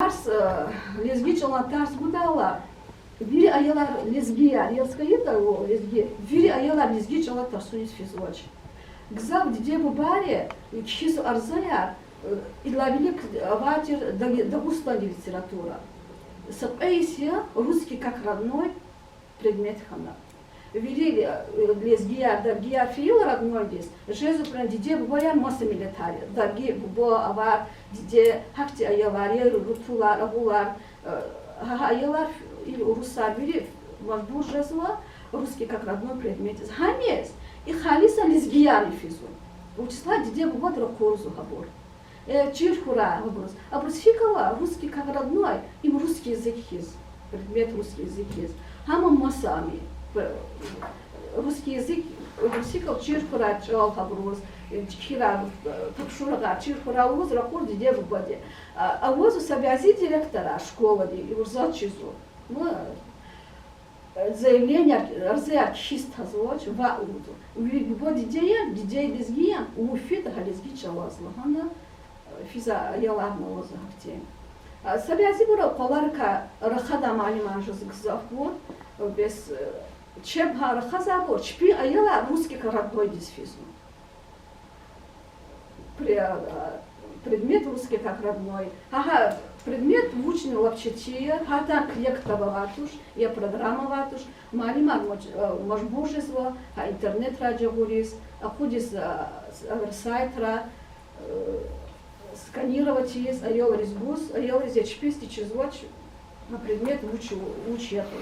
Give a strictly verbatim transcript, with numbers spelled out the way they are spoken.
Тарс, э, лезги чӀалан тарс гудайла, вири аялар лезгияр яз хьайитӀа, о, лезги, вири аялар лезги чӀала тарсуниз физвач. Гзаф диде-бубайри кхьиз арзаяр, э, идалай вилик авай тир Даг-, Дагъустандин литература. Са кьве йис я русский как родной предмет хьана. Вири, э, лезгияр, даргияр фейила роднойдиз, жезва прям диде-бубаяр, маса миллетар я. Дарги, буба, авар, диде, гьахьтин аялар, я рутулар, агъулар, э, гьа, гьа аялар, и урусар, вири мажбур жезва русский как родной предметдиз. Гьаниз и халисан лезгиярни физва. Вучиз лагьайтӀа диде-бубади ракъурзава гьабур. Э, чир хьурай гьабуруз. Абуруз фикир ава русский как родной, им русский язык хьиз, предмет русский язык хьиз. Гьам маса ами, п-, русский язык, абуруз фикир ава чир хьурай чӀал гьабуруз, э, чкирар, э, тапшурагъар чир хьурай лугьуз ракъур диде-бубади. А, авазва са бязи директорар школадин, ибур заз чизва. Ва заявление, арзаяр кхьиз тазвач, ваъ лугьузва. Ви буба диде я, диде лезги я, вун фида гьа лезги чӀалаз лагьана, физвай аяларни авазва гьахьтин. А, са бязибуру къваларикай рахадай муаллимар жез гзафбур, бес, э, чеб гьа рахазвайбур, чпин аялар русский как роднойдиз физва. Пре-, а, предмет русский как родной. Гьа, гьа предмет вучни лап четин я, гьадан клетка авай туш, я программа авай туш, муаллимар маж-, а, мажбур жезва гьа интернетрай жагъуриз, акъудиз, а, с-, а, сайтра, э, сканировать ийиз, аялриз гуз, аялриз я чпиз течизвач гьа предмет вуч, вуч ятӀа.